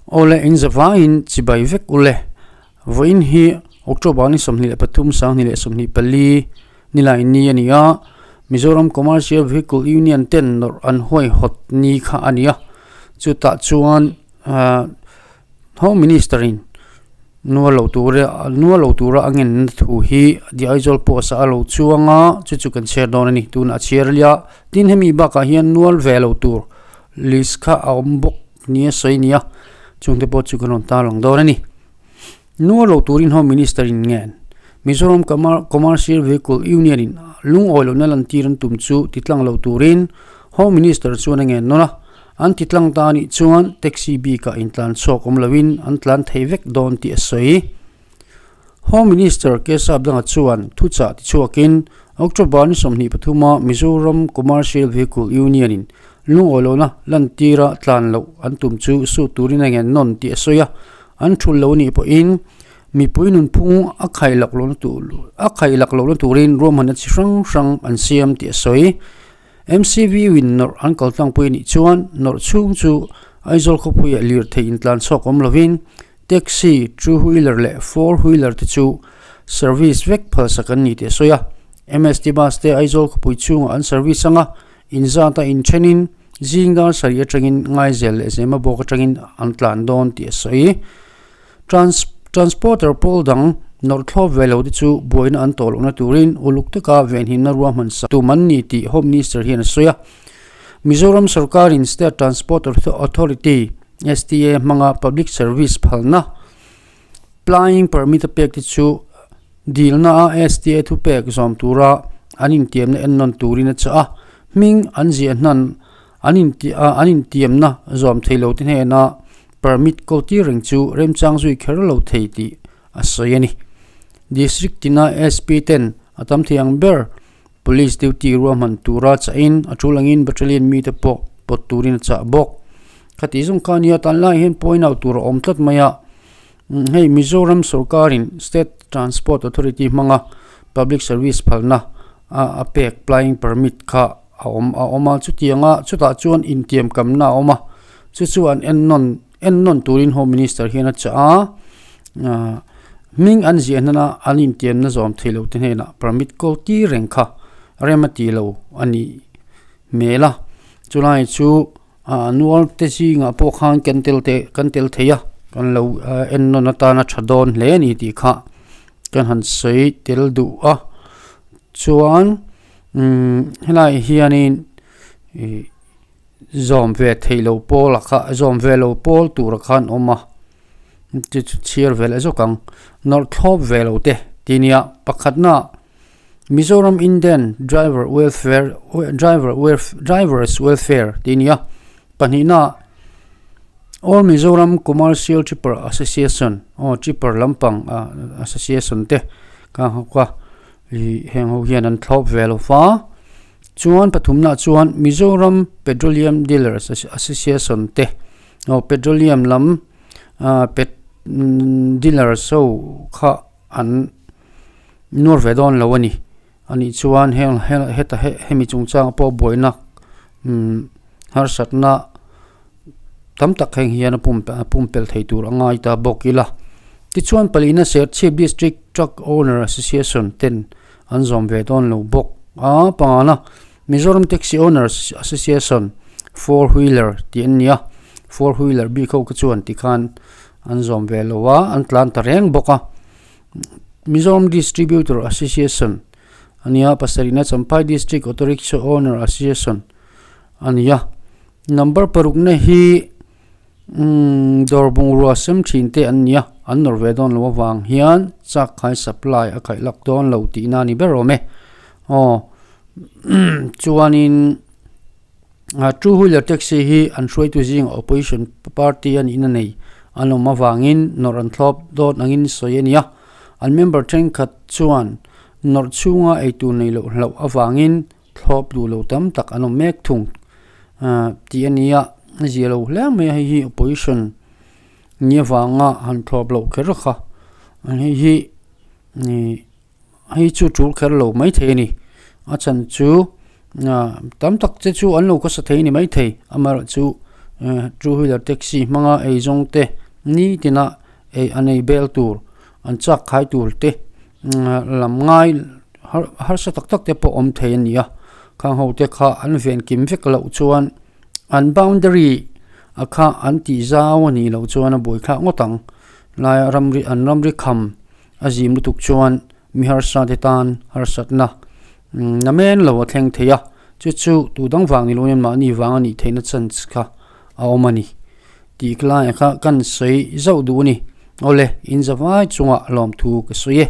Awle inzavangin chibai vek ule. Vawiin hi October ni 23 2024 nilai ni a ni a, Mizoram Commercial Vehicle Union ten nawrh an huaihawt ni kha a ni a. Chutah chuan Home Minister in nual lo tura nual lo tura a ngenna thu hi The Aizawl Post ah a lo chuang a, chu chu kan chhiar dawn a ni. Tunah a chhiar lia tin hemi bakah hian nual ve lo tur list kha a awm bawk ni a sawi a ni a, chungte pawh chu kan rawn tarlang dawn a ni. Nual lo turin Home Minister in ngen Mizoram Commercial Vehicle Union in lungawi lohna lantir an tum chu titlang lo turin Home Minister chuan a ngen nawn a, an titlang ta anih chuan taxi bikah intlan chhuak awm loin an tlan thei vek dawn tih a sawi. Home Minister Keshav Danga chuan thuchah tichhuakin October ni 23 a Mizoram Commercial Vehicle Union in lungawi lohna lantira tlan loh an tum chu sut turin a ngen nawn tih a sawi a, an thul lo anih pawhin mipui nunphung a khailak lohna tur a khailak lohna turin ruahmanna chi hrang hrang an siam tih a sawi. MCV in nawrh an kal tlangpui anih chuan nawrh chhung chu Aizawl khawpuiah lirthei intlan chhuak awm lovin taxi, two wheeler leh four wheeler te chu service vek phalsak an ni tih a sawi a. MST bus te Aizawl khawpui chhungah an service anga inzata inthenin zing dar sarih atangin Ngaizel leh Zemabawk atangin an tlan dawn tih a sawi. Trans Transporter pawl dang nawrh thlawp ve lo te chu buaina an tawh lohna turin uluk taka venhimna ruahman sak tum an ni tih Home Minister hian a sawi a. Mizoram sorkarin State Transport Authority, STA, hmanga public service phalna plying permit a pek te chu dilna a STA thupek zawm tura an intiamna ennawn turin a chah a, hming an ziah hnan an an intiamna zawm thei lo te hnena permit kawl tir reng chu remchang zui kher lo thei tih a sawi a ni. District tina SP ten a tam thei ang ber Police duty ruahman tura chahin a tul angin battalion mite pawh pawt turin a chah bawk. Khati zawng kha ania tan lai hian point out tur a awm tlat mai a, hei Mizoram sorkarin State Transport Authority hmanga public service phalna a pek plying permit kha a awm a awm a, chutianga chutah chuan intiamkamna a awm a, chu chu an ennawn ennawn turin Home Minister hian a chah a, hming an ziah hnana an intiamna zawm thei lo te hnenah permit kawl tir reng kha rem a ti lo a nih hmel a, chulai chu nual te zingah pawh khan kan tel te kan tel thei a, kan lo ennawn atana tha dawn hle a ni tih kha kan han sawi tel duh a, chuan helaiah hianin ih. Zawm ve theih loh pawl a kha zawm ve lo pawl tur a khan awm a chu chu chhiar ve leh zawk ang nawrh thlawp ve lo te ti nia pakhatna Mizoram Indian driver welfare driver drivers welfare ti nia pahnihna All Mizoram Commercial Tripper Association aw tripper lampang association te ka hawk a ih heng ho hian an thlawp ve lo va. Chuan pathumna chuan Mizoram Petroleum Dealers Association te aw petroleum lam ah pet dealers ho kha an nuar ve dawn lo a ni. Anih chuan heng heta hemi chungchang pawh buaina umm harsatna tam tak heng hian a pumpelh thei tur a ngai ta bawk ila. Tichuan palina Serchhip District Truck Owner Association ten an zawm ve dawn lo bawk a pangana Mizoram Taxi Owners Association four wheeler tih an ni a four wheeler bik ho kha chuan tikhan an zawm ve lo a an tlan ta reng bawk a Mizoram Distributor Association a nia pasarihna Champhai District Auto Rickshaw Owner Association a ni a number parukna hi Umm dawr bungrua sem thin te an nia, an nawr ve dawn lo avang hian chak khai supply a khaih lak dawn lo tihna a ni ber awm e. Aw chuanin ah two wheeler taxi hi an hruaitu zingah opposition party a nihna nei an awm avangin nawrh an thlawp dawn angin sawi a nia. An member thenkhat chuan nawrh chhunga eitur nei loh hlauh avangin Thlawp duh lo tam tak an awm mek thung tih a ni a, a zia lo hle mai a hei hi opposition ni avanga han thlawp loh kher kha hei hi ih hei chu tul kher lo maithei a ni a chhan chu tam tak te chu an lo khawsa thei a ni maithei amaherawhchu. Two wheeler taxi hmanga eizawng te nitina ei an ei bel tur an chak khai tur te lam ngai harsa tak tak te pawh awm thei a ni a khang ho te kha an ven kim vek loh chuan an boundary a kha an tih zau a nih loh chuan a buai thlak ngawt ang laia ramri an ramri kham a zim lutuk chuan mi harsa te tan harsatna na men lo a thleng thei a chu chu tu dang vang ni loin mahni vang a nih theihna chance kha a awm a ni tih lai kha kan sawi zauh duh a ni awle in zavai chungah lawmthu ka sawi e.